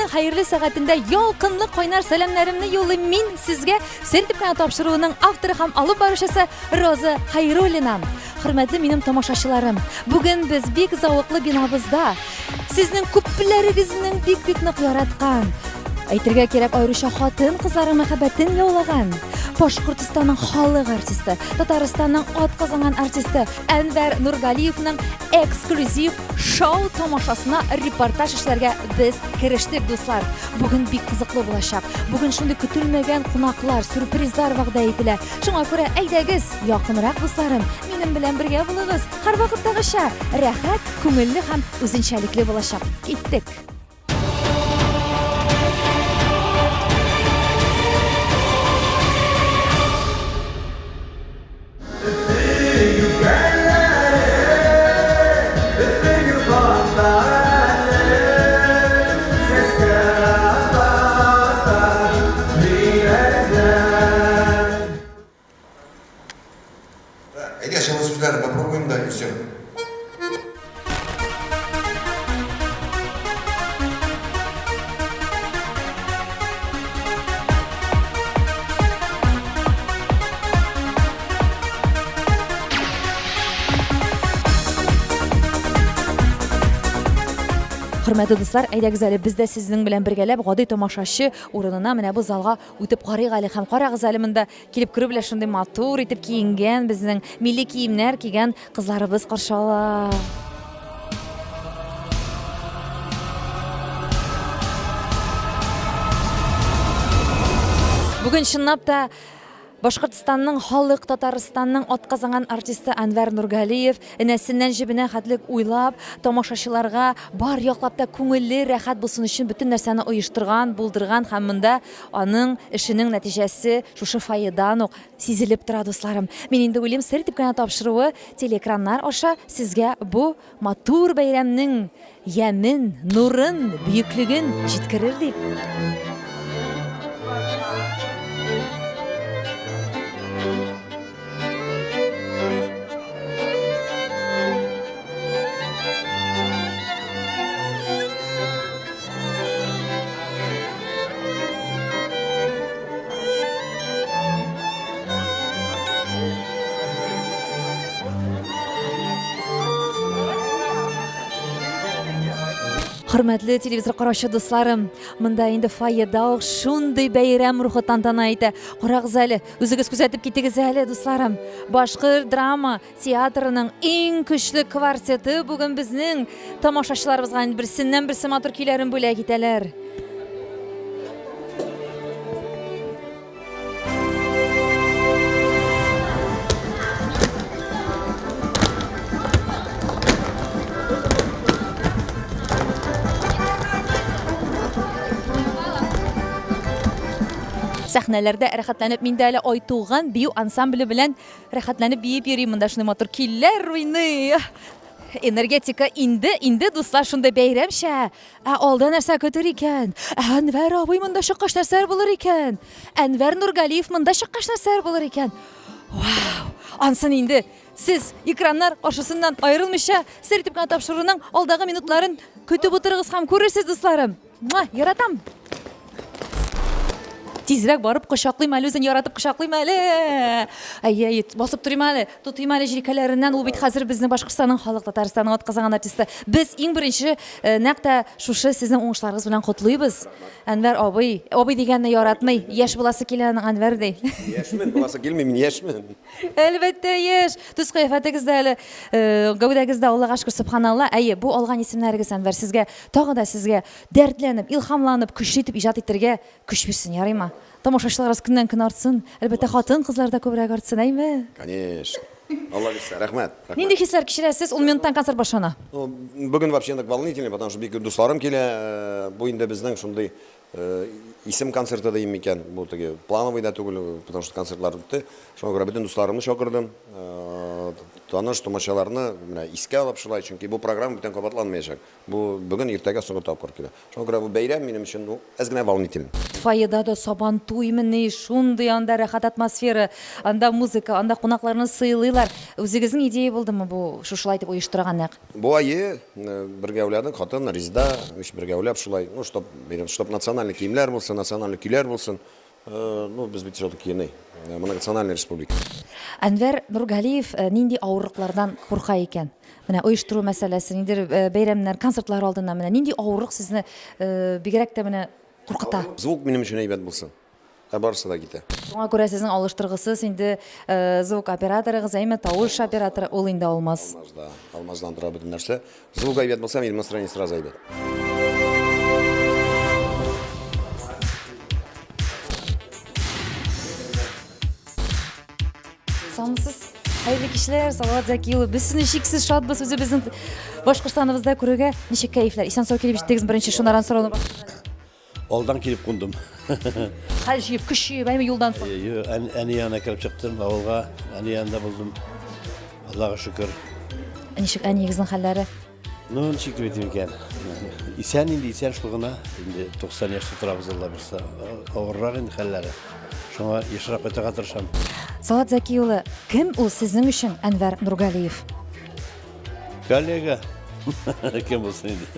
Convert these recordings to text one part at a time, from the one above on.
Көннең хәерле сәгатендә ялкынлы кайнар сәламнәремне юллыйм мин сезгә Сер дип кенә тапшыруының авторы һәм алып баручысы Роза Хайруллина. Хөрмәтле минем тамашачыларым, бүген без бик зәвыклы бинабызда сезнең күпләрегезнең бик-бик нык яраткан, әйтергә кирәк, аеруча хатын-кызларның мәхәббәтен яулаган Башкортостанның халык артисты, Татарстанның атказанган артисты Әнвәр Нургалиевның эксклюзив шоу тамашасына репортаж эшләргә без керештек, дуслар. Бүген бик кызыклы булачак. Бүген шундый көтелмәгән кунаклар, сюрпризлар вәгъдә ителә. Шуңа күрә әйдәгез, якынрак дусларым, минем белән бергә булыгыз. Һәрвакыттагыча, рәхәт, күңелле һәм үзенчәлекле булачак. Киттек! Әйдә, җылы сүзләрне попробуем да и все. Хөрмәтле дуслар, әйдәгез әле без дә сезнең белән бергәләп гади тамашачы урынына менә бу залга үтеп карыйк әле һәм карагыз әле монда Килеп керү белән шундый матур итеп киенгән, безнең милли киемнәр кигән кызларыбыз каршы ала. Бүген чынлап та Башкортстанның халык Татарстанның атказанган артисты Әнвәр Нургалиев энәсеннән җебенә хәтлек уйлап, тамашачыларга бар яклап та күңелле, рәхәт булсын өчен бөтен нәрсәне оештырган, булдырган һәм монда Аның эшенең нәтиҗәсе шушы фойедан ук сизелеп тора, дусларым. Мин инде уйлыйм, сер итеп кенә тапшыруы телеэкраннар аша сезгә бу матур бәйрәмнең ямен, нурын, бөеклеген җиткерер дип. Хөрмәтле телевизор караучы дусларым, монда инде фойеда ук шундый бәйрәм рухы тантана итә. Карагыз әле, үзегез күзәтеп китегез әле, дусларым. Башкыр драма Театрының иң көчле квартеты бүген безнең тамашачыларыбызга берсеннән-берсе матур көйләрен бүләк итәләр. Сәхнәләрдә рәхәтләнеп мин дә әле Айтуган бию ансамбле белән Рәхәтләнеп биеп йөрим, монда шундый матур көйләр уйный. Энергетика инде, инде, дуслар, шундый бәйрәмчә. Ә алда нәрсә көтер икән? Ә Әнвәр абый монда чыккач нәрсәләр булыр икән? Әнвәр Нургалиев монда чыккач нәрсәләр булыр икән? Вау! Ансын инде сез экраннар каршысыннан аерылмыйча, сер итеп кенә тапшыруның алдагы минутларын көтеп утырыгыз һәм күрерсез, дусларым. Муа, яратам. Тизрәк барып кочаклыйм әле үзен, яратып кочаклыйм әле. Әйе, әйе, басып торыйм әле, тотыйм әле җилкәләреннән. Ул бит хәзер безнең Башкортстанның халык, Татарстанның атказанган артисты. Без иң беренче э, нәкъ тә шушы сезнең уңышларыгыз белән котлыйбыз. Әнвәр абый, абый дигәнне яратмый, яшь буласы килә аның Әнвәр ди. Яшьмен, буласы килми, мин яшьмен. Әлбәттә, яшь. Төс кыяфәтегез дә әле, э, гәүдәгез дә, Аллага шөкер, сөбханалла. Әйе, бу алган исемнәрегез, Әнвәр, сезгә тагы да сезгә дәртләнеп, илһамланып, көчле итеп иҗат итәргә көч бирсен, ярыймы? Тамашачыларыбыз көннән-көн артсын. Әлбәттә, хатын-кызлар да күбрәк артсын, әйме? Конечно. Алла бирсә, рәхмәт. рәхмәт. Нинди хисләр кичерәсез? Ун минуттан концерт башлана. Ну, бүген вообще нык волнительный, потому что бик күп дусларым килә. Э, бу инде безнең шундый Исем концерты дим микән, бу теге плановый да түгел, потому что концертлар үтте. Шуңа күрә бөтен дусларымны чакырдым. Таныш, тумачаларны менә искә алып шулай, чөнки бу программа бүтән кабатланмаячак. Бу бүген, иртәгә соңгы тапкыр килә. Шуңа күрә бу бәйрәм минем өчен, ну, әз генә волнительный. Фойеда да Сабантуй мени, шундый анда рәхәт атмосфера, анда музыка, анда кунакларны сыйлыйлар. Үзегезнең идея булдымы бу, шушылай итеп оештырырга нәкъ? Бу ае бергә уйладык, хатын, Резеда, өч бергә уйлап шулай, ну, чтоб, чтоб национальный киемнәр булсын, национальный көйләр булсын. Ну, без бит все-таки ни, многонациональная республика. Әнвәр Нургалиев нинди авырлыклардан курка икән? Менә оештыру мәсьәләсе, ниндидер бәйрәмнәр, концертлар алдыннан менә нинди авырлык сезне бигрәк тә менә куркыта? Звук минем өчен әйбәт булсын. Ә барысы да китә. Шуңа күрә сезнең алыштыргысыз инде звук операторыгыз, әйме, тавыш операторы, ул инде Алмаз. Алмаз, да. Алмаздан тора бөтен нәрсә. Звук әйбәт булса, минем настроение сразу әйбәт. Саумысыз, хәерле кичләр, Салават Зәки улы. Без сезне чиксез шатбыз үзебезнең Башкортстаныбызда күрүгә. Ничек кәефләр? Исән-сау килеп җиттегез, беренче шунаран сорауны башлыйм. Алдан килеп кундым. Хәл җыеп, көч җыеп, әйме юлдан соң. Йо, әни янына кереп чыктым авылга, әни янында булдым. Аллага шөкер. Ничек әниегезнең хәлләре? Ну, ничек дип әйтим икән? Исән инде, исән шул гына. Инде 90 яшьтә торабыз, Алла бирса. Авыррак инде хәлләре. Шуңа ешрак кайтырга тырышам. Салават Зәки улы, кем ул сезнең өчен Әнвәр Нургалиев? Коллега. Кем булсын инде.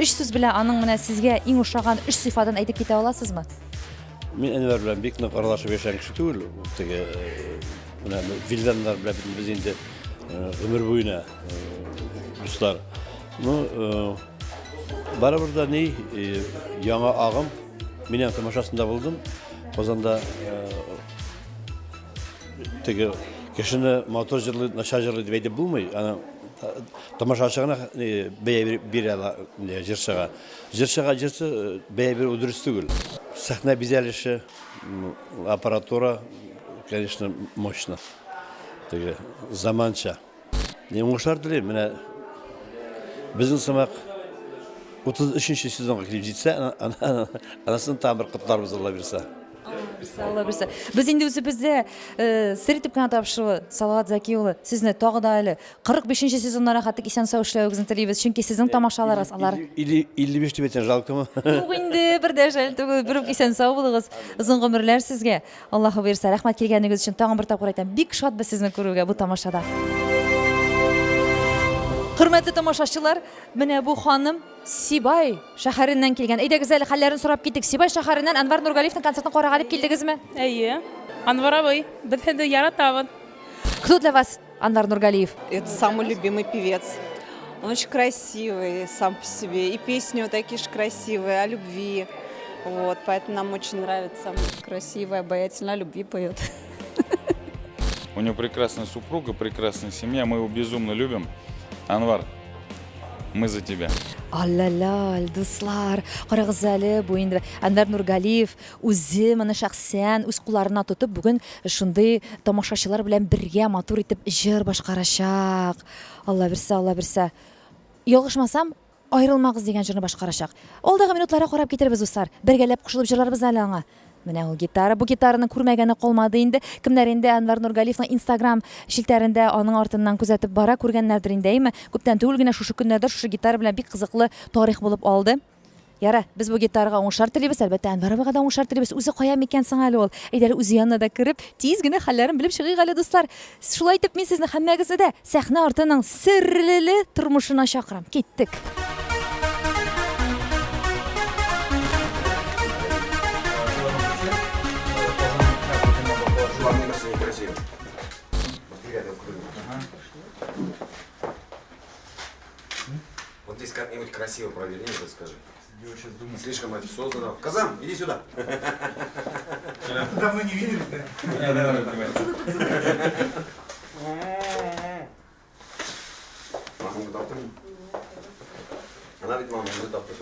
Өч сүз белән аның менә сезгә иң ошаган өч сыйфатын әйтеп китә аласызмы? Мин Әнвәр белән бик нык аралашып яшәгән кеше түгел. Теге менә Вилданнар белән без инде гомер буена дуслар. Ну, барыбер да ни, яңа агым. Мин аның тамашасында булдым. Казанда теге кешене матур җырлый, начар җырлый дип әйтеп булмый. Аны тамашачы гына бәя бирә ала җырчыга. Җырчыга җырчы бәя бирү дөрес түгел. Сәхнә бизәлеше, аппаратура, конечно, мощно. Теге заманча. Ни уңышлар телим. Менә безнең сымак 33 сезонга килеп җитсә, анасын тагын бер котларбыз, Алла бирсә. Алла бирсә. Без инде үзебездә э, сер итеп кенә тапшыруы, Салават Зәки улы, сезне тагы да әле 45 нче сезонна рәхәтлек исән-сау эшләвегезне телибез, чөнки сезнең тамашаларыгыз алар. 55 дип әйтсәң, жалкомы? Юк инде, бер дә жәл түгел, бер үк исән-сау булыгыз. Озын гомерләр сезгә. Аллаһы боерса, рәхмәт килгәнегез өчен тагын бер тапкыр әйтәм, бик шатбыз сезне күрүгә бу тамашада. Хөрмәтле тамашачылар, менә бу ханым Сибай шәһәреннән килгән. Әйдәгез әле хәлләрен сорап китик. Сибай шәһәреннән Анвар Нургалиевның концертын карарга дип килдегезме? Әйе. Анвар абый, без сезне яратабыз. Кто для вас Анвар Нургалиев? Это самый любимый певец. Он очень красивый сам по себе. И песни у такие же красивые, о любви. Вот, поэтому нам очень нравится. Красивая, обаятельная, о любви поет. У него прекрасная супруга, прекрасная семья. Мы его безумно любим. Анвар, мы за тебя. Аллалал, дуслар, карагыз әле, бу инде Әнвәр Нургалиев үзе моны шәхсән үз кулларына тотып, бүген шундый тамашачылар белән бергә матур итеп җыр башкарачак. Алла бирсә, Алла бирсә. Ялгышмасам, Аерылмагыз дигән җырны башкарачак. Алдагы минутларга карап китербез, дуслар. Бергәләп кушылып җырларбыз әле аңа. Менә ул гитара. Бу гитараны күрмәгәне калмады инде. Кемнәр инде Әнвәр Нургалиевның Инстаграм челтәрендә аның артыннан күзәтеп бара, күргәннәрдер инде, әйме? Күптән түгел генә шушы көннәрдә шушы гитара белән бик кызыклы тарих булып алды. Яра, без бу гитарага уңышлар телибез, әлбәттә, Әнвәр абыйга да уңышлар телибез. Үзе кая микән соң әле ул? Әйдә әле үзе янына да кереп, тиз генә хәлләрен белеп чыгыйк әле, дуслар. Шулай итеп, мин сезне һәммәгезне дә сәхнә артының серлеле тормышына чакырам. Киттек! Вот здесь как-нибудь красиво проверни, вот скажи. Слишком это создано. Казам, иди сюда. Давно не видели, да? Мамаңды таптың. Ана бит мамаңды тапты.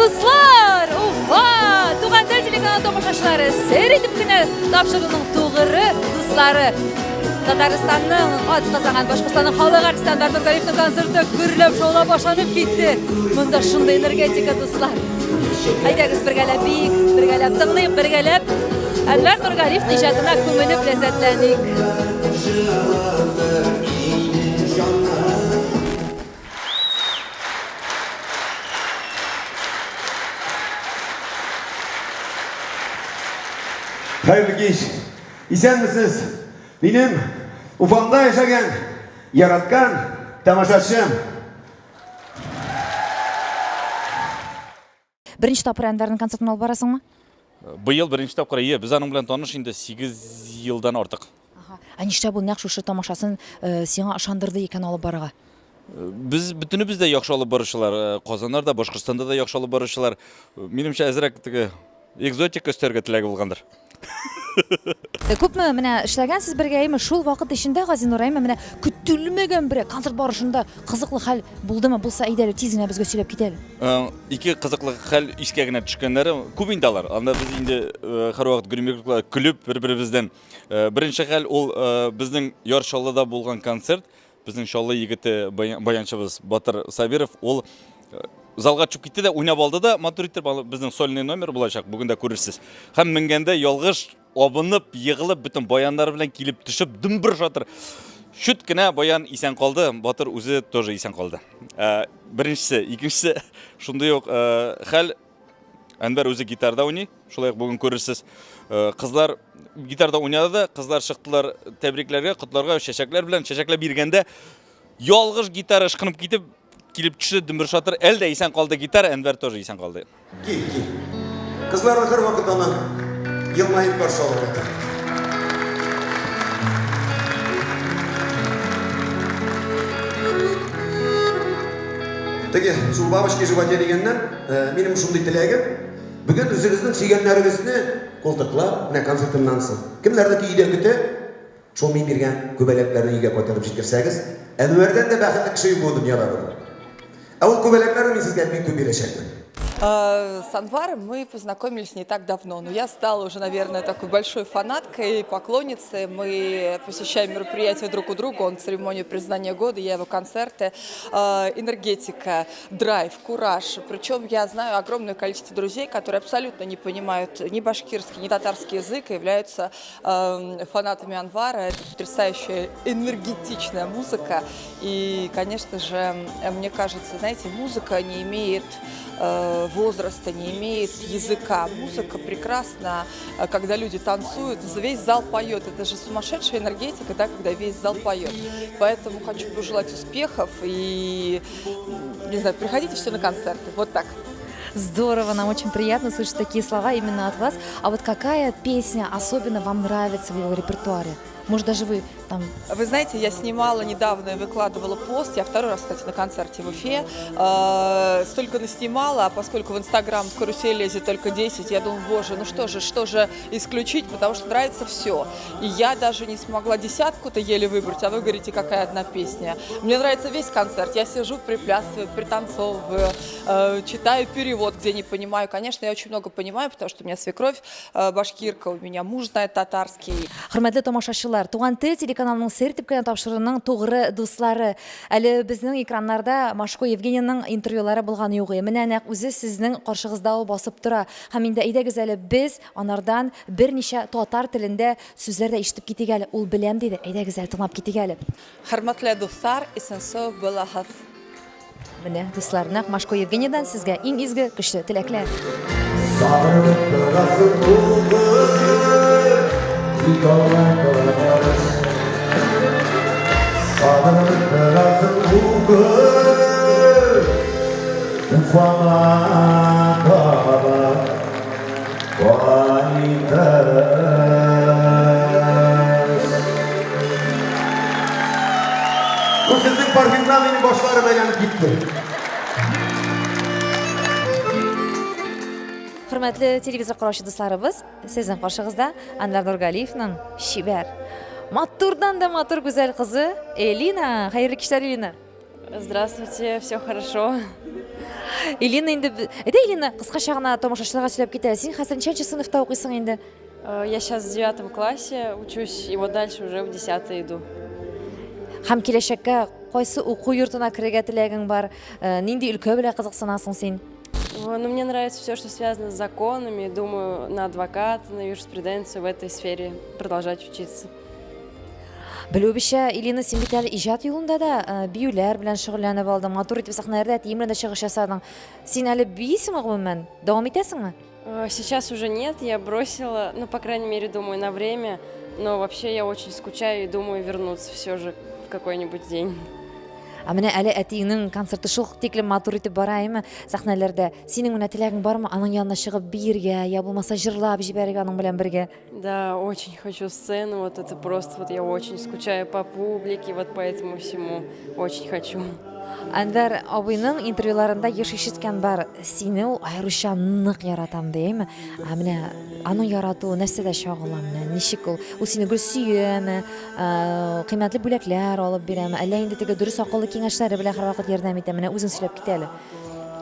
Дуслар, Уфа! Туган тел телеканалы тамашачылары, сер итеп кенә тапшыруның тугры дуслары. Татарстанның ат казанган Башкортстанның халык артисты Анвар Нургалиевның концерты гөрләп шаулап башланып китте. Монда шундый энергетика, дуслар. Әйдәгез бергәләп биик, бергәләп тыңлыйк, бергәләп Әнвәр Нургалиевның иҗатына күмелеп ләззәтләник. Хәерле кич. Исәнмесез. Минем Уфамда яшәгән, яраткан тамашачым. Беренче тапкыр Әнвәрнең концертын алып барасыңмы? Быел беренче тапкыр, әйе, без аның белән таныш инде 8 елдан артык. Ага. Ә нишләп ул нәкъ шушы тамашасын э, сиңа ышандырды икән алып барырга? Без бөтенебез дә яхшы алып баручылар. Э, Казаннар да, Башкортстанда да яхшы алып баручылар. Минемчә, әзрәк теге экзотика өстәргә теләге булгандыр. Э, күпме менә эшләгәнсез бергә, әйме, шул вакыт эчендә Газинур, әйме, менә көтелмәгән бер концерт барышында кызыклы хәл булдымы? Булса, әйдә әле, тиз генә безгә сөйләп кит әле. Э, ике кызыклы хәл искә генә төшкәннәре күп инде алар. Анда без инде э, һәрвакыт гримеркалар көлеп бер-беребездән. Беренче хәл ул безнең Яр Чаллыда булган концерт. Безнең Чаллы егете баянчыбыз Батыр Сабиров ул э, залга төшеп китте дә уйнап алды да матур итеп безнең сольный номер булачак бүген дә күрерсез. Һәм менгәндә ялгыш абынып, егылып бөтен баяннары белән килеп төшеп дөмбер шатыр. Чүт кенә баян исән калды, Батыр үзе тоже исән калды. Э, беренчесе, икенчесе шундый ук э, хәл Әнвәр үзе гитарда уйный, шулай ук бүген күрерсез. Э, кызлар гитарда уйнады да, кызлар чыктылар тәбрикләргә, котларга, чәчәкләр белән, чәчәкләр биргәндә ялгыш гитара ышкынып китеп, килеп төште дөмбер шатыр, әле дә исән калды гитара, Әнвәр тоже исән калды. Кил, кил. Кызларны һәрвакыт аны елмаеп каршы алырга. Теге, шул бабочки животе дигәннән, Э, минем шундый теләгем, бүген үзегезнең сөйгәннәрегезне култыклап, менә концертымнан соң, кемнәрнеке өйдә көтә, шул мин биргән күбәләкләрне өйгә кайтарып җиткерсәгез, Әнвәрдән дә бәхетле кеше юк бу дөньяда бүген. Ә ул күбәләкләрне мин сезгә бик күп бирәчәкмен. Э, с Анваром мы познакомились не так давно, но я стала уже, наверное, такой большой фанаткой, поклонницей. Мы посещаем мероприятия друг у друга, он церемонию признания года, я его концерты. Э, энергетика, драйв, кураж. Причем я знаю огромное количество друзей, которые абсолютно не понимают ни башкирский, ни татарский язык и являются э, фанатами Анвара. Это потрясающая энергетичная музыка. И, конечно же, мне кажется, знаете, музыка не имеет э, возраста, не имеет языка. Музыка прекрасна, э, когда люди танцуют, весь зал поет. Это же сумасшедшая энергетика, да, когда весь зал поет. Поэтому хочу пожелать успехов и не знаю, приходите все на концерты. Вот так. Здорово, нам очень приятно слышать такие слова именно от вас. А вот какая песня особенно вам нравится в его репертуаре? Может, даже вы там... Вы знаете, я снимала недавно и выкладывала пост. Я второй раз, кстати, на концерте в Уфе. Э, столько наснимала, а поскольку в Инстаграм в карусель лезет только 10, я думаю, боже, ну что же, что же исключить, потому что нравится все. И я даже не смогла десятку-то еле выбрать, а вы говорите, какая одна песня. Мне нравится весь концерт. Я сижу, приплясываю, пританцовываю, э, читаю перевод, где не понимаю. Конечно, я очень много понимаю, потому что у меня свекровь э, башкирка, у меня муж знает татарский. Хөрмәтле тамашачылар, Туган тел телеканалының Сер дип кенә тапшыруының тугры дуслары. Әле безнең экраннарда Машко Евгенийның интервьюлары булган юк. Менә нәкъ үзе сезнең каршыгызда ул басып тора. Һәм инде әйдәгез әле без анардан берничә татар телендә сүзләр дә ишетеп китик әле. Ул беләм диде. Әйдәгез әле тыңлап китик әле. Хөрмәтле дуслар, исән-сау булыгыз. Менә, дуслар, нәкъ Машко Евгенийдан сезгә иң изге, көчле теләкләр. Сагынып торасың булды, тик алай калмас. Сагынып торасың булды, Уфаңа таба кайтыр. Бу сезнең парфюмнан минем башларым әйләнеп китте. Хөрмәтле телевизор караучы дусларыбыз, сезнең каршыгызда Анвар Нургалиевның чибәр, матурдан да матур гүзәл кызы Элина. Хәерле кичләр, Элина. Здравствуйте, все хорошо. Элина инде, әйдә Элина, кыскача гына тамашачыларга сөйләп кит әле. Син хәзер ничәнче сыйныфта укыйсың инде? Э, я сейчас в девятом классе учусь, и вот дальше уже в десятый иду. Һәм киләчәккә кайсы уку йортына керергә теләгең бар? Э, нинди өлкә белән кызыксынасың син? Ну, мне нравится все, что связано с законами. Думаю, на адвоката, на юриспруденцию в этой сфере продолжать учиться. Белүебезчә, Илина, син бит әле иҗат юлында да э, биюләр белән шөгыльләнеп алдың, матур итеп сәхнәләрдә әтиең белән дә чыгыш ясадың. Син әле биисеңме гомумән? Дәвам итәсеңме? Э, сейчас уже нет, я бросила, ну, по крайней мере, думаю, на время. Но вообще я очень скучаю и думаю вернуться все же в какой-нибудь день. Ә менә әле әтиеңнең концерты шул тиклем матур итеп бара әйме сәхнәләрдә. Синең менә теләгең бармы аның янына чыгып биергә, я булмаса җырлап җибәрергә аның белән бергә? Да, очень хочу сцену, вот это просто, вот я очень скучаю по публике, вот по этому всему, очень хочу. Әнвәр абыйның интервьюларында еш ишеткән бар, сине ул аеруча нык яратам ди, әйме? Ә менә аның яратуы нәрсәдә чагыла менә? Ничек ул? Ул сине гел сөяме, кыйммәтле бүләкләр алып бирәме, әллә инде теге дөрес акыллы киңәшләре белән һәрвакыт ярдәм итә? Менә үзең сөйләп кит әле.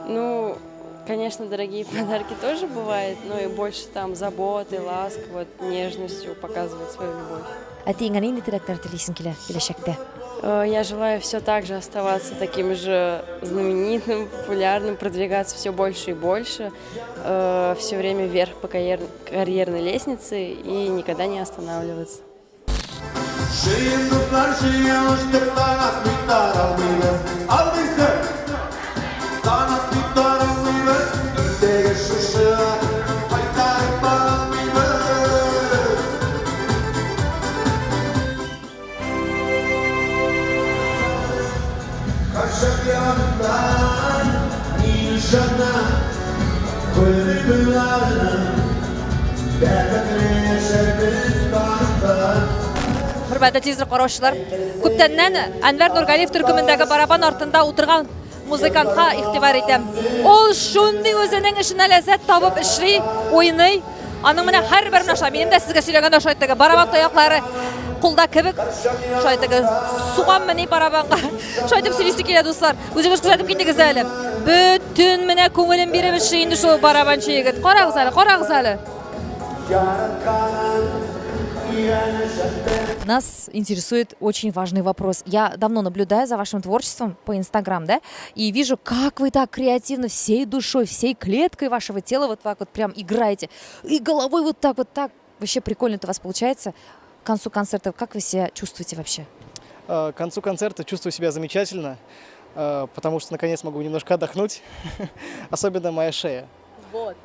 Ну, Конечно, дорогие подарки тоже бывают, но и больше там заботы, ласк, вот нежностью показывать свою любовь. Әтиеңә нинди теләкләр телисең килә киләчәктә? Э, я желаю все так же оставаться таким же знаменитым, популярным, продвигаться все больше и больше, э, все время вверх по карьерной лестнице и никогда не останавливаться. Җыен дуслар җыелыштык таң атмый таралмыйбыз Алдыйсың Таң атмый таралмыйбыз Иртәгә шушы кайтарып алмыйбыз Кайчак янымнан мин ышанам Хөрмәтле телевизор караучылар, күптәннән Әнвәр Нургалиев төркемендәге барабан артында утырган музыкантка игътибар итәм. Ул шундый үзенең эшенә ләззәт табып эшли, уйный. Аның менә һәрбер менә шулай, минем дә сезгә сөйләгәндә шулай теге барабан таяклары кулда кебек, шулай теге сугам мени барабанга. Шулай итеп сөйлисе килә, дуслар. Үзегез күзәтеп китегез әле. Бөтен менә күңелен биреп эшли инде шул барабанчы егет. Карагыз әле, карагыз әле. Нас интересует очень важный вопрос. Я давно наблюдаю за вашим творчеством по Инстаграм, да, и вижу, как вы так креативно всей душой, всей клеткой вашего тела вот так вот прям играете. И головой вот так вот так. Вообще прикольно это у вас получается. К концу концерта как вы себя чувствуете вообще? Э, к концу концерта чувствую себя замечательно, э, потому что наконец могу немножко отдохнуть, особенно моя шея. Вот.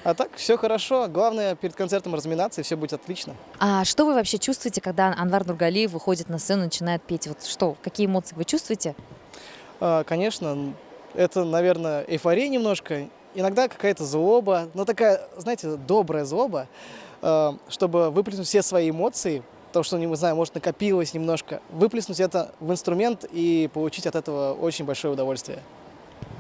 А так все хорошо. Главное перед концертом разминаться, и все будет отлично. А что вы вообще чувствуете, когда Анвар Нургалиев выходит на сцену и начинает петь? Вот что, какие эмоции вы чувствуете? А, конечно, это, наверное, эйфория немножко. Иногда какая-то злоба, но такая, знаете, добрая злоба, э, чтобы выплеснуть все свои эмоции, то, что, не знаю, может, накопилось немножко, выплеснуть это в инструмент и получить от этого очень большое удовольствие.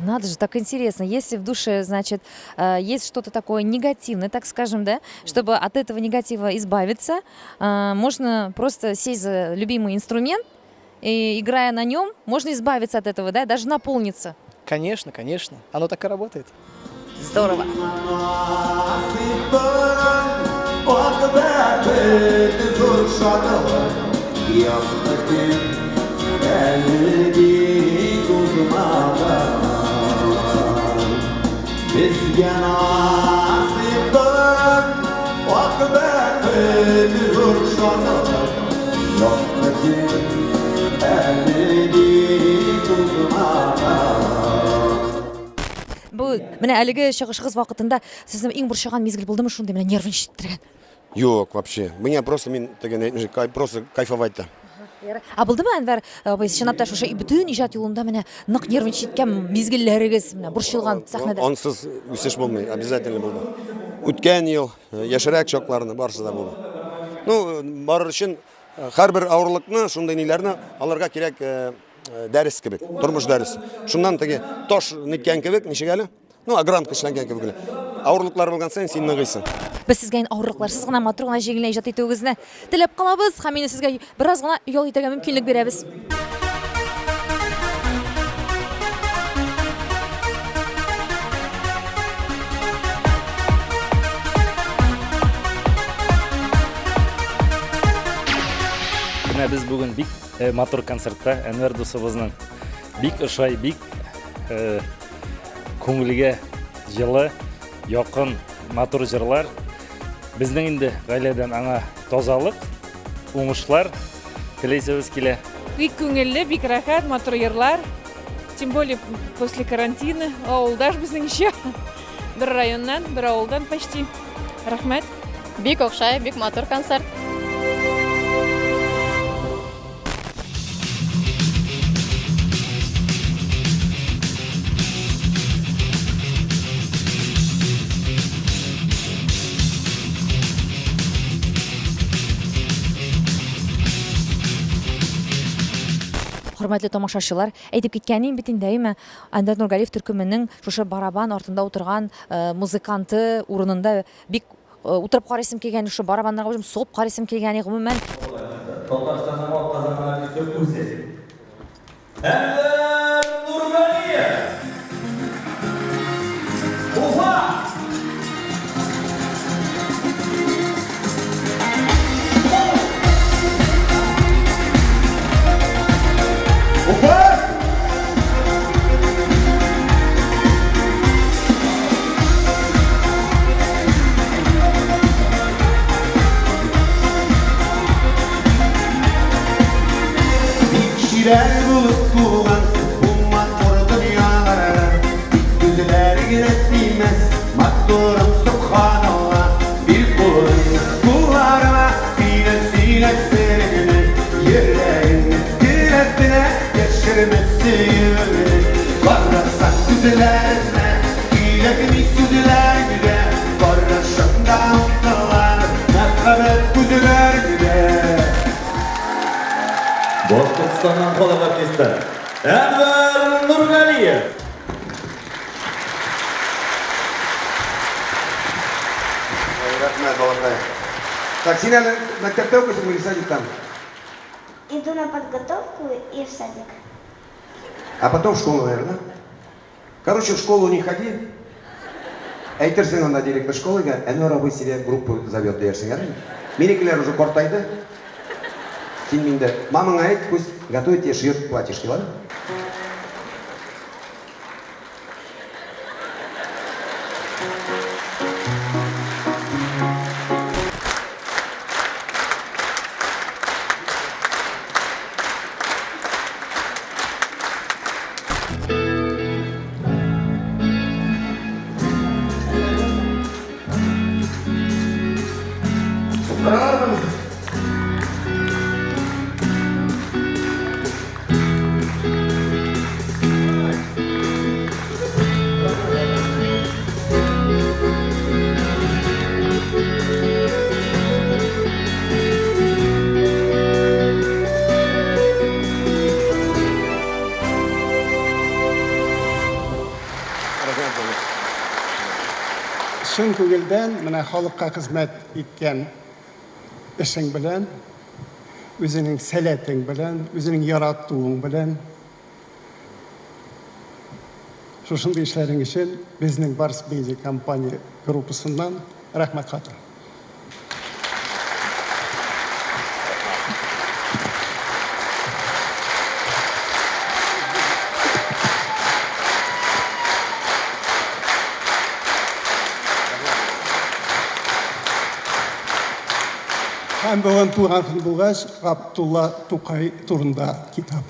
Надо же, так интересно. Если в душе, значит, э, есть что-то такое негативное, так скажем, да, чтобы от этого негатива избавиться, э, можно просто сесть за любимый инструмент и, играя на нем, можно избавиться от этого, да, даже наполниться. Конечно, конечно. Оно так и работает. Здорово. Бу менә әлеге чыгышыгыз вакытында сезне иң борчыган мизгел булдымы шундый менә нервын читтергән? Юк, вообще. Меня просто мин теге просто кайфовать да. Ә булдымы Әнвәр абый, чынлап та шушы бөтен иҗат юлында менә нык нервын читкән мизгелләрегез, менә борчылган сәхнәдә? Ансыз үсеш булмый, обязательно булды. Үткән ел, э, яшьрәк чакларны барысы да булды. Ну, э, барыр өчен э, һәрбер авырлыкны, шундый ниләрне алырга кирәк дәрес кебек, тормыш дәресе. Шуннан теге таш ниткән кебек, ничек әле? Ну, огранка эшләнгән кебек генә. Авырлыклар булган саен син ныгыйсың. Без сезгә инде авырлыкларсыз гына, матур гына, җиңел генә иҗат итүегезне теләп калабыз һәм инде сезгә бераз гына ял итәргә мөмкинлек бирәбез. Менә без бүген бик э, матур концертта Әнвәр дусыбызның бик ошай, бик э, күңелгә җылы, якын, матур җырлар. Безнең инде гаиләдән аңа тазалык, уңышлар теләйсебез килә. Бик күңелле, бик рәхәт, матур йырлар. Тем более после карантина. Авылдаш безнең еще. Бер районнан, бер авылдан почти. Рәхмәт. Бик охшай, бик матур концерт. Хөрмәтле тамашачылар, әйтеп киткәнем бит инде, әйме, Әнвәр Нургалиев төркеменең шушы барабан артында утырган э, музыканты урынында бик э, утырып карыйсым килгән, шушы барабаннарга үзем сугып карыйсым килгән, гомумән. Татарстанның атказанган артисты үзе. Әнвәр Нургалиев! Уфа! Уфа! Бик чибәр булып тугансыз бу матур дөньяларга. Тик күзләр генә тимәс, матурым сөбханалла. Бир кулыңны кулларыма, сөйлә, сөйлә сереңне. Йөрәгеңне келәтенә яшермә сөюеңне. Карасаң күзләренә, кирәкми сүзләр генә. Карашыңда онытылар мәхәббәт күзләреңдә. Башкортстаннан халык артисты Әнвәр Нургалиев. Рәхмәт, балакай. Так, син әле мәктәптә укыйсыңмы или садиктамы? Иду на подготовку и в садик. А потом в школу, наверное, да? Короче, в школу не ходи. Әйтерсең анда директор школыга, Әнвәр абый себе группу зовет диярсең, әме? Минекеләр уже картайды. Син миндә, мамаңа әйт, пусть готовит тебе шьет платьишки, ладно? Чын күңелдән менә халыкка хезмәт иткән эшең белән, үзеңнең сәләтең белән, үзеңнең яратуың белән шушындый эшләрең өчен безнең Барс Медиа компания группасыннан рәхмәт хаты. Һәм бүген туган көн булгач, Габдулла Тукай турында китап.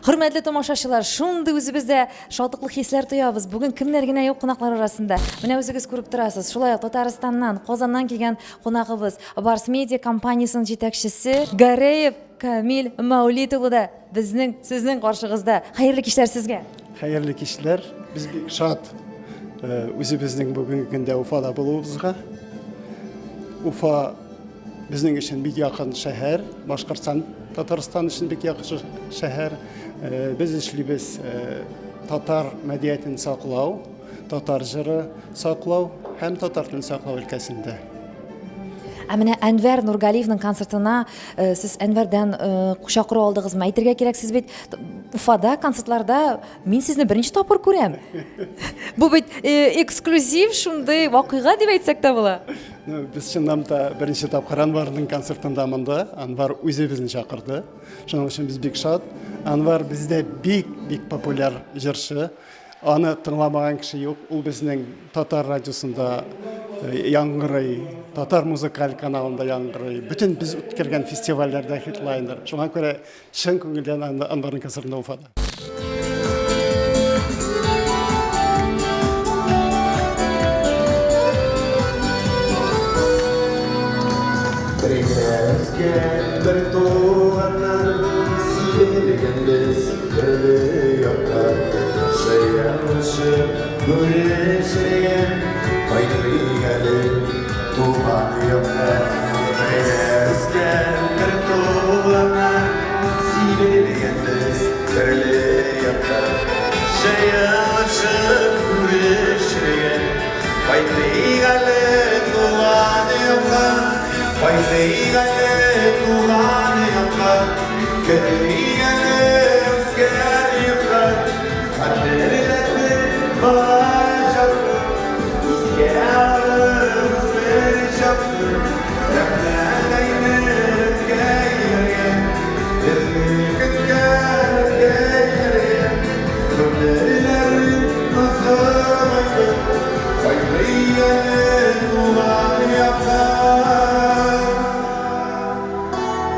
Хөрмәтле тамашачылар, шундый үзебездә шатлыклы хисләр тоябыз. Бүген кемнәр генә юк кунаклар арасында. Менә үзегез күреп торасыз. Шулай ук Татарстаннан, Казаннан килгән кунагыбыз, Барс Медиа компаниясенең җитәкчесе Гареев Камил Мәүлит улы да безнең, сезнең каршыгызда. Хәерле кичләр сезгә. Хәерле кичләр. Без бик шат э, үзебезнең бүгенге көндә Уфада булуыбызга. Уфа безнең өчен бик якын шәһәр, Башкортстан, Татарстан өчен бик якын шәһәр. Э, без эшлибез э, татар мәдәниятен саклау, татар җыры саклау һәм татар телен саклау өлкәсендә. Ә менә Әнвәр Нургалиевның концертына э, сез Әнвәрдән э, чакыру алдыгызмы? Әйтергә кирәк, сез бит Уфада концертларда мин сезне беренче тапкыр күрәм. Бу бит э, эксклюзив шундый вакыйга дип әйтсәк тә була. Ну, без чыннан да беренче тапкыр Анварның концертында монда. Анвар үзе безне чакырды. Шуның өчен без бик шат. Анвар бездә бик-бик популяр җырчы. Аны тыңламаган кеше юк. Ул безнең татар радиосында э, яңгырый, татар музыкаль каналында яңгырый. Бөтен без үткәргән фестивальләрдә хедлайнер. Шуңа күрә чын күңелдән Анварның концертында Уфада. Бергә үскән бер туганнар, сибелгәнбез төрле якка. Җыелышып күрешергә кайтыйк әле туган якка. Бергә үскән бер туганнар, сибелгәнбез төрле якка. Җыелышып күрешергә кайтыйк әле туган якка. Кайтыйк әле туган якка, Керик әле үскән йортка, Хәтерләтеп балачакны, Искә алып үсмер чакны, Рәхмәт әйтеп әткәйләргә, Безне көткән әткәйләргә, Гомерләрен озынайтып, Кайтыйк әле туган якка.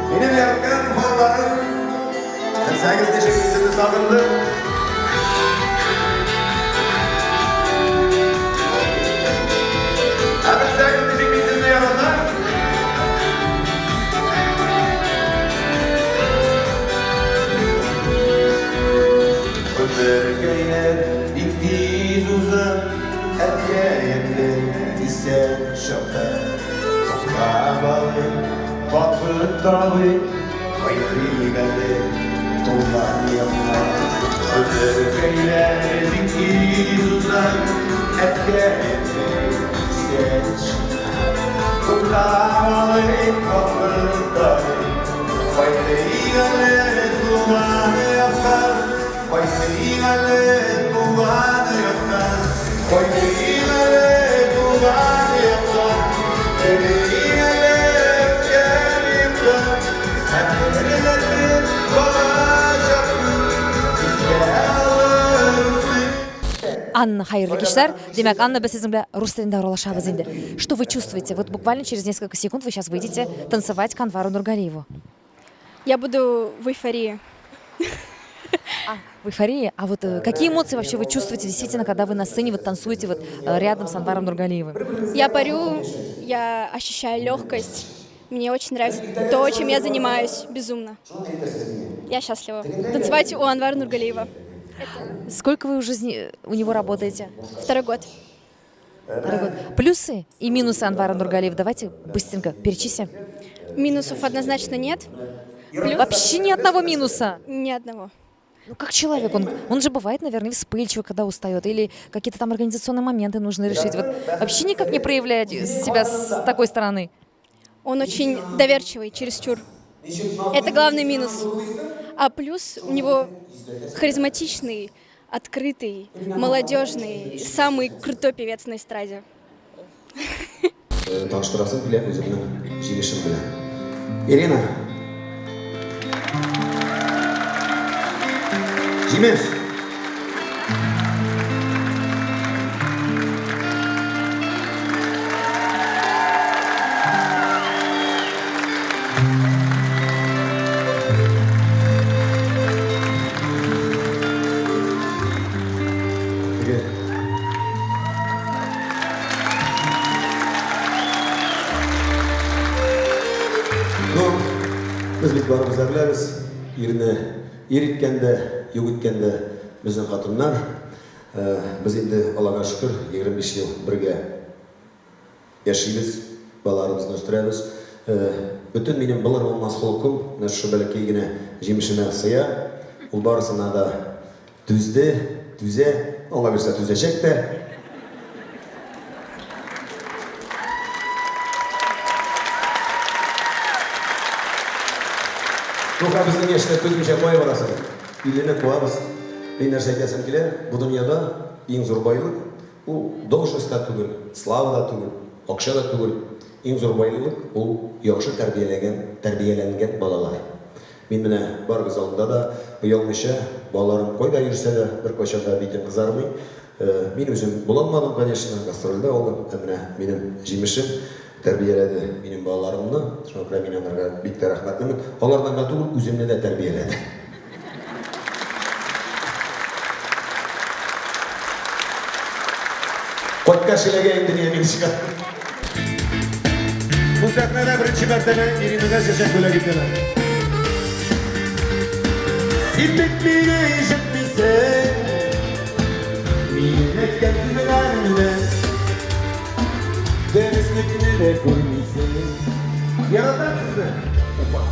Минем яраткан балаларым, белсәгез ничек мин сезне сагындым. Ә белсәгез ничек мин сезне яратам. Гомеркәйләр бик тиз уза, әткәй-әнкәй исән чакта. Туктап алыйк, вакыт табыйк, кайтыйк әле туган якка. Гомеркәйләр бик тиз уза, әткәй-әнкәй исән чакта. Туктап алыйк, вакыт табыйк, кайтыйк әле туган якка. Кайтыйк әле туган якка, Кайтыйк әле туган якка, Керик әле үскән йортка, Хәтерләтеп балачакны, Искә алып үсмер. Анна, хәерле кичләр. Димәк, Анна, без сезнең белән рус телендә аралашабыз инде. Что вы чувствуете? Вот буквально через несколько секунд вы сейчас выйдете танцевать к Анвару Нургалиеву. Я буду в эйфории. А, в эйфории? А вот э, какие эмоции вообще вы чувствуете действительно, когда вы на сцене вот танцуете вот э, рядом с Анваром Нургалиевым? Я парю, я ощущаю легкость. Мне очень нравится то, чем я занимаюсь, безумно. Я счастлива. Танцевать у Анвара Нургалиева. Сколько вы уже у него работаете? Второй год. Второй год. Плюсы и минусы Анвара Нургалиева давайте быстренько перечислим. Минусов однозначно нет. Плюс... Вообще ни одного минуса? Ни одного. Ну как человек, он, он же бывает, наверное, вспыльчивый, когда устает, или какие-то там организационные моменты нужно решить. Вот вообще никак не проявляет себя с такой стороны. Он очень доверчивый, чересчур. Это главный минус. А плюс у него харизматичный, открытый, молодежный, самый крутой певец на эстраде. Э, таныштырасым килә үземнең җимешем белән. Ирина. Җимеш. Ну, без бит барыбыз да беләбез, ирне ир иткәндә, юк иткәндә безнең хатыннар. Э, без инде, Аллага шөкер, 25 ел бергә Яшибез, балаларыбызны үстерәбез. Бөтен минем булыр-булмас холкым менә шушы бәләкәй генә җимешемә сыя. Ул барысына да түзде, түзә, Алла бирсә, түзәчәк тә. Туфа безнең яшьләр түзмичә кая барасың? Иллене куабыз. Мин нәрсә әйтәсем килә, бу дөньяда иң зур байлык, ул должность та түгел, слава да түгел, акча да түгел. Иң зур байлык, ул яхшы тәрбияләгән, тәрбияләнгән балалар. Мин менә барыгыз алдында да оялмыйча, балаларым кайда йөрсә дә, беркайчан да битем кызармый. Мин үзем була алмадым, конечно, гастрольдә алдым, ә менә минем җимешем тәрбияләде минем балаларымны. Шуңа күрә мин аларга бик тә рәхмәтлемен. Аларны гына түгел, үземне дә тәрбияләде. Кайткач эләгә инде миңа мин чыга. Бу сәхнәдә беренче мәртәбә Иринага чәчәк бүләк итәләр. Син бит мине ишетмисең, минем әйткән сүзләремне, дөреслекне дә күрмисең. Яратам сезне, Уфа.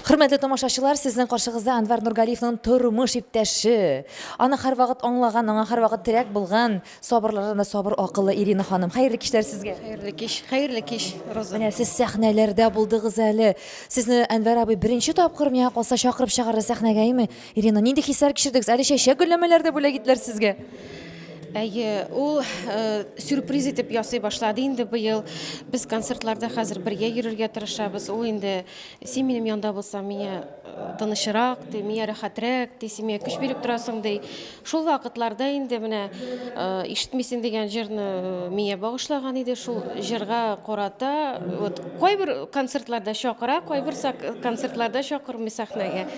Хөрмәтле тамашачылар, сезнең каршыгызда Әнвәр Нургалиевның тормыш иптәше. Аны һәрвакыт аңлаган, аңа һәрвакыт терәк булган, сабырлардан да сабыр акыллы Ирина ханым. Хәерле кичләр сезгә. Хәерле кич, хәерле кич, Роза. Менә сез сәхнәләрдә булдыгыз әле. Сезне Әнвәр абый беренче тапкыр миңа калса чакырып чыгарды сәхнәгә, әйме? Ирина, нинди хисләр кичердегез? Әле чәчәк гөлләмәләр дә бүләк иттеләр сезгә. Әйе, ул э, сюрприз итеп ясый башлады инде быел. Без концертларда хәзер бергә йөрергә тырышабыз. Ул инде син минем янда булсаң, миңа э, тынычрак, ди, миңа рәхәтрәк, ди, син миңа көч биреп торасың, ди. Шул вакытларда инде менә э, ишетмисең дигән җырны миңа багышлаган иде. Шул җырга карата вот кайбер концертларда чакыра, кайбер концертларда чакырмый сәхнәгә.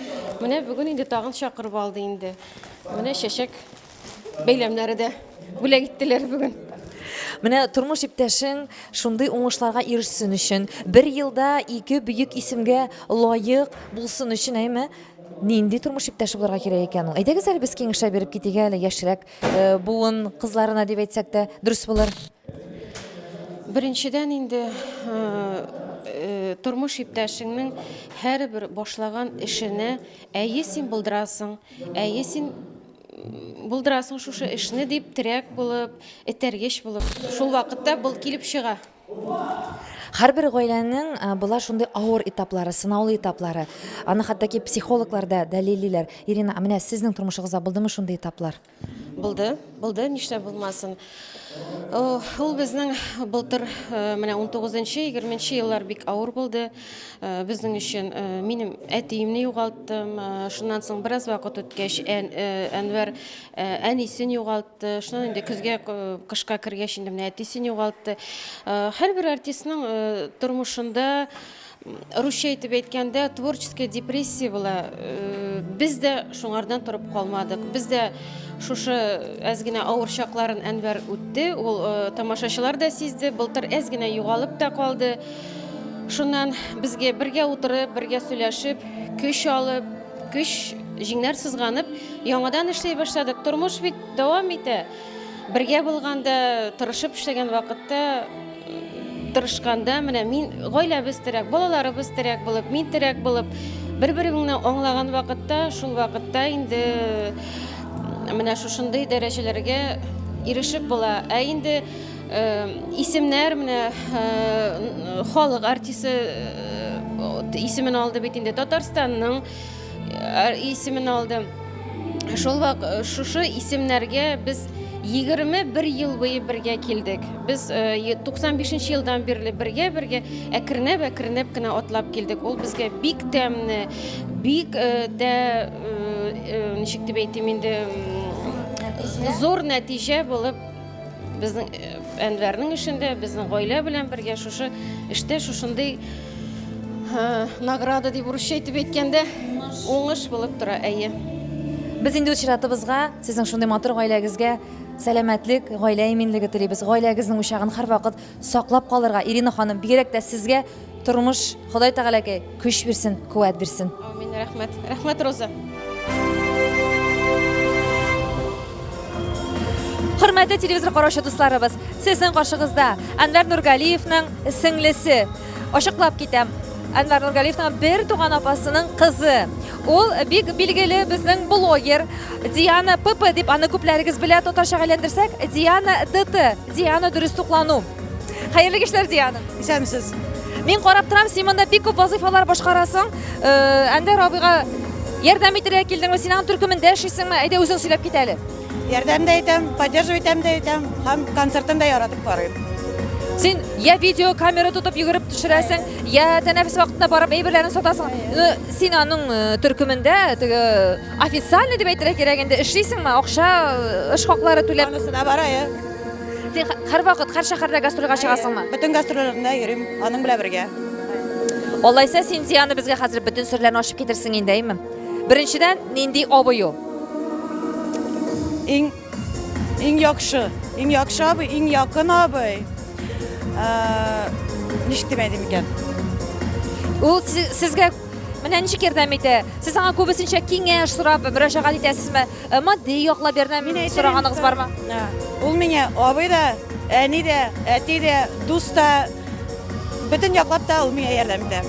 Менә бүген инде тагын чакырып алды инде. Менә чәчәк бәйләмнәре дә бүләк иттеләр бүген. Менә тормыш иптәшең шундый уңышларга ирешсен өчен, бер елда ике бөек исемгә лаек булсын өчен, әйме, нинди тормыш иптәше булырга кирәк икән ул? Әйдәгез әле без киңәшләр биреп китик әле яшьрәк э, буын кызларына дип әйтсәк тә дөрес булыр. Беренчедән инде э, э, тормыш иптәшеңнең һәрбер башлаган эшенә әйе син булдырасың, әйе син булдырасың шушы эшне дип терәк булып, этәргеч булып. Шул вакытта был килеп чыга. Һәрбер гаиләнең була шундый авыр этаплары, сынаулы этаплары. Аны хәтта ки психологлар да дәлиллиләр. Ирина, ә менә сезнең тормышыгызда булдымы шундый этаплар? Булды, булды, нишләп булмасын. Ул безнең былтыр менә 19-нчы, 20-нче еллар бик авыр булды. Безнең өчен минем әтиемне югалттым. Шуннан соң бераз вакыт үткәч, Әнвәр әнисен югалтты. Шуннан инде көзгә, кышка кергәч инде менә әтисен югалтты. Һәрбер артистның тормышында русча итеп әйткәндә, творческая депрессия була. Без дә шуңардан торып калмадык. Без дә шушы әз генә авыр чакларын Әнвәр үтте. Ул тамашачылар да сизде. Былтыр әз генә югалып та калды. Шуннан безгә бергә утырып, бергә сөйләшеп, көч алып, көч җиңнәр сызганып, яңадан эшли башладык. Тормыш бит дәвам итә. Бергә булганда, тырышып эшләгән вакытта, тырышканда, менә мин гаиләбез терәк, балаларыбыз терәк булып, мин терәк булып, бер-береңне аңлаган вакытта, шул вакытта инде менә шушындый дәрәҗәләргә ирешеп була. Ә инде Исемнәр менә халык артисты исемен алды бит инде Татарстанның исемен алды. Шул вак шушы исемнәргә без 21 ел буе бергә килдек. Без 95 елдан бирле бергә-бергә әкренләп-әкренләп кенә атлап килдек. Ул безгә бик тәмле, бик дә ничек дип әйтим инде, зур нәтиҗә булып Безнең э, Әнвәрнең эшендә, безнең гаилә белән бергә шушы эштә шушындый э, награда дип урысча итеп әйткәндә, уңыш булып тора, әйе. Без инде үз чиратыбызга сезнең шундый матур гаиләгезгә сәламәтлек, гаилә иминлеге телибез. Гаиләгезнең учагын һәрвакыт саклап калырга, Ирина ханым, бигрәк тә сезгә Тормыш, Ходай Тәгаләкәй, көч бирсен, куәт бирсен. Амин, рәхмәт. Рәхмәт, Роза. Хөрмәтле телевизор караучы дусларыбыз, сезнең каршыгызда Әнвәр Нургалиевның сеңлесе. Ачыклап китәм. Әнвәр Нургалиевның бер туган апасының кызы. Ул бик билгеле безнең блогер Диана ПП дип аны күпләрегез белә, татарчага әйләндерсәк, Диана ДТ, Диана дөрес туклану. Хәерле кичләр, Диана. Исәнмесез. Мин карап торам, син монда бик күп вазыйфалар башкарасың. Э, Әнвәр абыйга ярдәм итәргә килдеңме? Син аның төркемендә эшлисеңме? Әйдә үзең сөйләп кит әле. Ярдәм дә итәм, поддерживать итәм дә итәм һәм концертын да яратып карыйм. Син я видео камера тотып йөгереп төшерәсең, я тәнәфес вакытында барып әйберләрен сатасың. Ну, син аның э, төркемендә теге официально дип әйтергә кирәк инде эшлисеңме? Акча, э, эш хаклары түләп. Анысы да бар, әйе. Син һәрвакыт һәр шәһәрдә гастрольгә чыгасыңмы? Бөтен гастрольләрдә йөрим, аның белән бергә. Алайса син Диана безгә хәзер бөтен серләрне ачып китерсең инде, әйме? Беренчедән, нинди абый ул? Иң иң яхшы, иң яхшы абый, иң якын абый. Э, ничек дип әйтим икән? Ул сезгә менә ничек ярдәм итә? Сез аңа күбесенчә киңәш сорап мөрәҗәгать итәсезме? Э, матди яклап ярдәм сораганыгыз бармы? Ул миңа абый да, әни дә, әти дә, дус та, бөтен яклап та ул миңа ярдәм итә.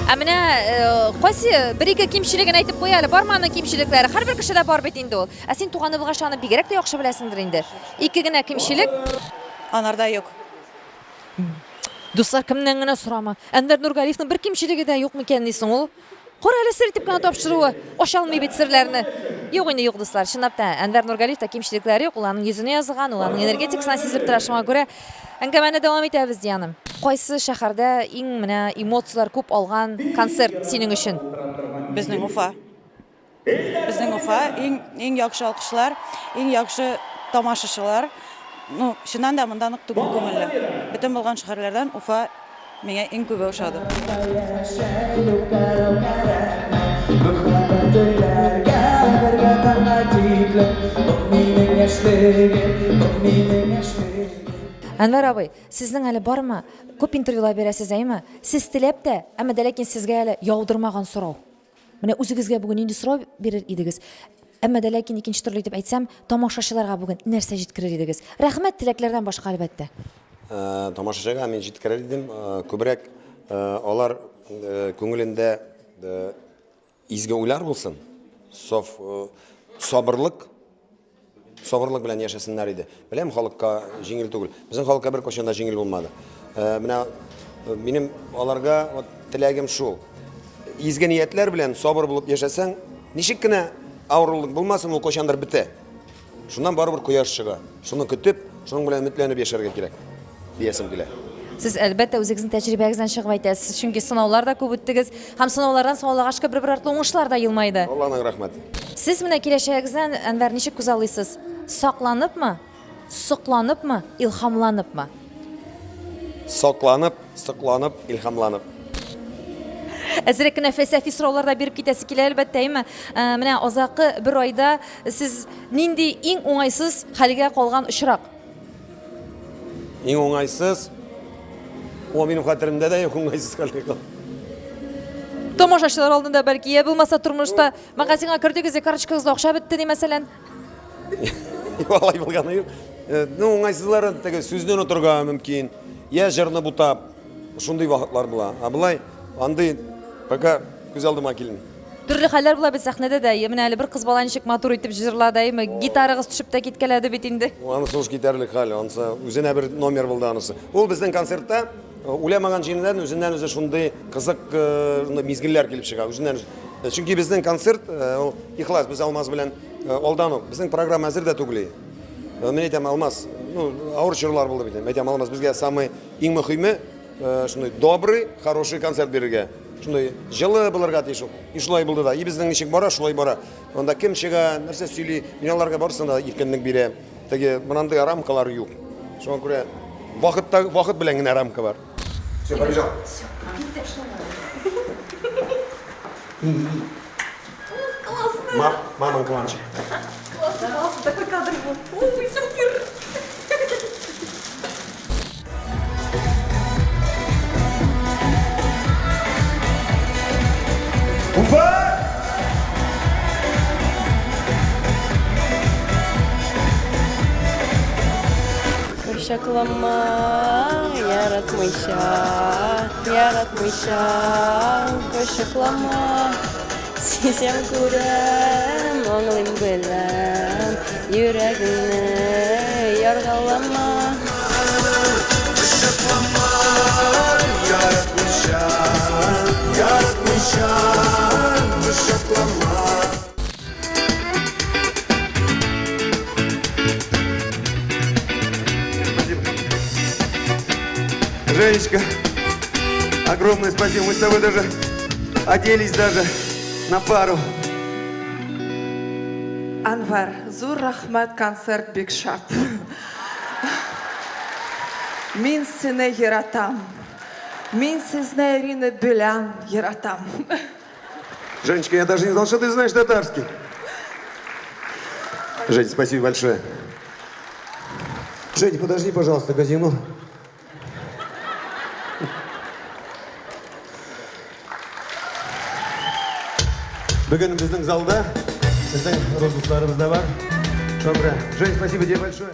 Ә менә э, кайсы бер-ике кимчелеген әйтеп куй әле, бармы аның кимчелекләре? Һәрбер кешедә бар бит инде ул. Ә син туганы булгач аны бигрәк тә яхшы беләсеңдер инде. Ике генә кимчелек. Анарда юк. Дуслар, кемнән генә сорама. Әнвәр Нургалиевның бер кимчелеге дә юк микән дисең ул? Кара әле сер итеп кенә тапшыруы. Ача алмый бит серләрне. Юк инде, юк, дуслар. Чынлап та, Әнвәр Нургалиевта кимчелекләре юк. Ул аның йөзенә язылган, ул аның энергетикасына сизелеп тора. Шуңа күрә әңгәмәне дәвам итәбез, Диана. Кайсы шәһәрдә иң менә эмоцияләр күп алган концерт синең өчен? Безнең Уфа. Безнең Уфа иң иң яхшы алкышлар, иң яхшы тамашачылар. Ну, чыннан да монда нык түгел күңелле. Бөтен булган шәһәрләрдән Уфа миңа иң күбе ошады. Әнвәр абый, сезнең әле бармы? Күп интервьюлар бирәсез, әйеме? Сез теләп тә, әмма дә ләкин сезгә әле яудырмаган сорау. Менә үзегезгә бүген нинди сорау бирер идегез? Әмма дә ләкин икенче төрле итеп әйтсәм, тамашачыларга бүген нәрсә җиткерер идегез? Рәхмәт теләкләрдән башка, әлбәттә. Э, тамашачыга мин җиткерер идем, э, күбрәк э, алар күңелендә изге уйлар булсын, саф сабырлык Сабырлык белән яшәсеннәр иде. Беләм, халыкка җиңел түгел. Безнең халыкка беркайчан да җиңел булмады. Э, менә э, минем аларга вот теләгем шул. Изге ниятләр белән сабыр булып яшәсәң, ничек кенә авырлык булмасын, ул кайчандыр бетә. Шуннан барыбер кояш чыга. Шуны көтеп, шуның белән өметләнеп яшәргә кирәк. Диясем килә. Сез, әлбәттә, үзегезнең тәҗрибәгездән чыгып әйтәсез, чөнки сынаулар да күп үттегез һәм сынаулардан соң, Аллага шөкер, бер-бер артлы уңышлар да елмайды. Алланың рәхмәте. Сез менә киләчәгегездән, Әнвәр, ничек күзаллыйсыз? Сакланыпмы, сокланыпмы, илһамланыпмы? Сокланып, сокланып, илһамланып. Әзрәк кенә фәлсәфи сораулар да биреп китәсе килә, әлбәттә, әйме? Ә, менә азакы бер айда сез нинди иң уңайсыз хәлгә калган очрак? Иң уңайсыз. О, минем хәтеремдә дә юк уңайсыз хәлгә кал. Тамашачылар алдында бәлки, я булмаса тормышта магазинга кердегез дә карточкагызда акча бетте ди, мәсәлән. Алай булганы юк. Э, ну, уңайсызлары теге сүзне онытырга мөмкин, я җырны бутап, шундый вакытлар була. Ә болай андый пока күз алдыма килми. Төрле хәлләр була бит сәхнәдә дә. Менә әле бер кыз бала ничек матур итеп җырлады, әйме? Гитарагыз төшеп тә киткәләде бит инде. Анысы уж китәрлек хәл, анысы үзенә бер номер булды анысы. Ул безнең концертта э, уйламаган җиреннән үзеннән-үзе шундый кызык э, мизгелләр килеп чыга, үзеннән-үзе. Э, чөнки безнең концерт ул ихлас, без Алмаз белән алдан ук, безнең программа әзер дә түгел. Мин әйтәм, Алмаз, ну, авыр чорлар булды бит. Әйтәм, Алмаз, безгә самый иң мөһиме шундый добрый, хороший концерт бирергә. Шундый җылы булырга тиеш ул. И шулай булды да. И безнең ничек бара, шулай бара. Анда кем чыга, нәрсә сөйли, мин аларга барысына да иркенлек бирәм. Теге монандый рамкалар юк. Шуңа күрә вакытта вакыт белән генә рамка бар. Все, побежал. Все, китте. Классно. Мамам кланчик. Классно, классно, такой кадр был. Ой, супер. Уфа! Кочаклама, яратмыйча, яратмыйча, кочаклама. Сизәм, күрәм, аңлыйм, беләм, йөрәгеңне яргалама. Кочаклама, яратмыйча, яратмыйча, кочаклама. Женечка, огромное спасибо. Мы с тобой даже оделись даже на пару. Анвар, зур рәхмәт, концерт бик шәп. Мин сине яратам. Мин сезне Ирина белән яратам. Женечка, я даже не знал, что ты знаешь татарский. Жень, спасибо большое. Жень, подожди, пожалуйста, казино. Бүген безнең залда безнең рус дусларыбыз да бар. Шуңа күрә, Жень, спасибо тебе большое.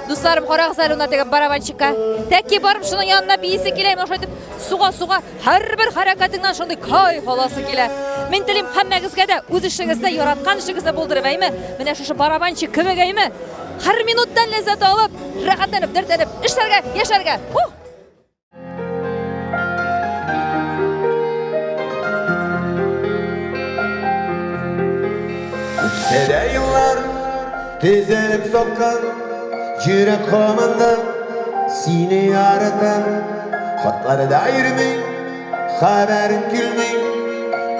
Дусларым, карагыз әле уна теге барабанщикка. Тәки барып шуның янына биисе килә, менә шулай итеп суга-суга һәрбер хәрәкәтеңнән шундый кайф аласы килә. Мин телим һәммәгезгә дә үз эшегездә, яраткан эшегездә булдырып, әйме? Менә шушы барабанщик кебек, әйме? Һәр минуттан ләззәт алып, рәхәтләнеп, дәртләнеп эшләргә, яшәргә. Ух! Үтсә дә еллар, төзәлеп сафка, Йөрәк һаман да сине ярата. Хатларда йөрми, хәбәрең килми,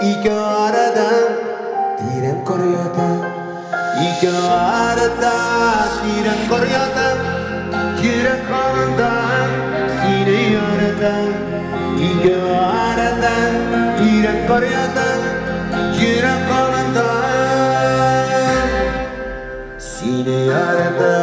Ике арада тирән кар ята. Ике арада тирән кар ята, Йөрәк һаман да сине ярата. Ике арада тирән кар ята, Йөрәк һаман да сине ярата.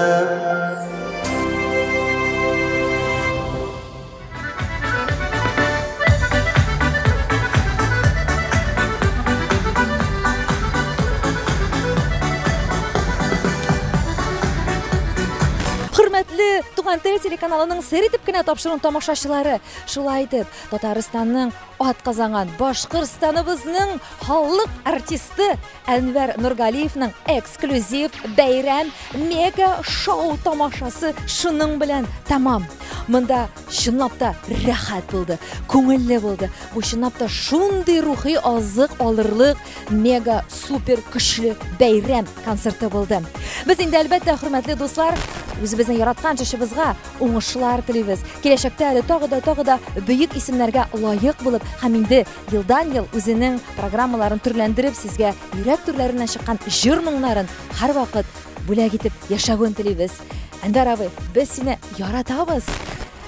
Хөрмәтле Туган тел телеканалының сер итеп кенә тапшыруын тамашачылары, шулай итеп, Татарстанның атказанган Башкортстаныбызның халык артисты Әнвәр Нургалиевның эксклюзив бәйрәм мега шоу тамашасы шуның белән тәмам. Монда чынлап та рәхәт булды, күңелле булды. Бу чынлап та шундый рухи азык алырлык мега супер көчле бәйрәм концерты булды. Без инде әлбәттә, хөрмәтле дуслар, үзебезнең яраткан җырчыбызга уңышлар телибез. Киләчәктә әле тагы да тагы да бөек исемнәргә лаек булып һәм инде Елдан-ел үзенең программаларын төрләндереп, сезгә йөрәк түрләреннән чыккан җыр моңнарын һәрвакыт бүләк итеп яшәвен телибез. Әнвәр абый, без сине яратабыз!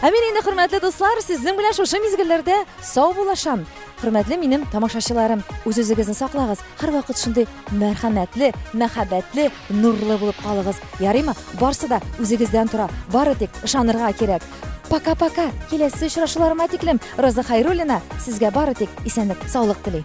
Ә мин инде, хөрмәтле дуслар, сезнең белән шушы мизгелләрдә саубуллашам. Хөрмәтле минем тамашачыларым, үз-үзегезне саклагыз, һәрвакыт шундый мәрхәмәтле, мәхәббәтле, нурлы булып калыгыз. Ярыймы? Барсы да үзегездән тора. Бары тик ышанырга кирәк. Пока-пока. Киләсе очрашуларыма тиклем Роза Хайруллина сезгә бары тик исәнлек, саулык тели.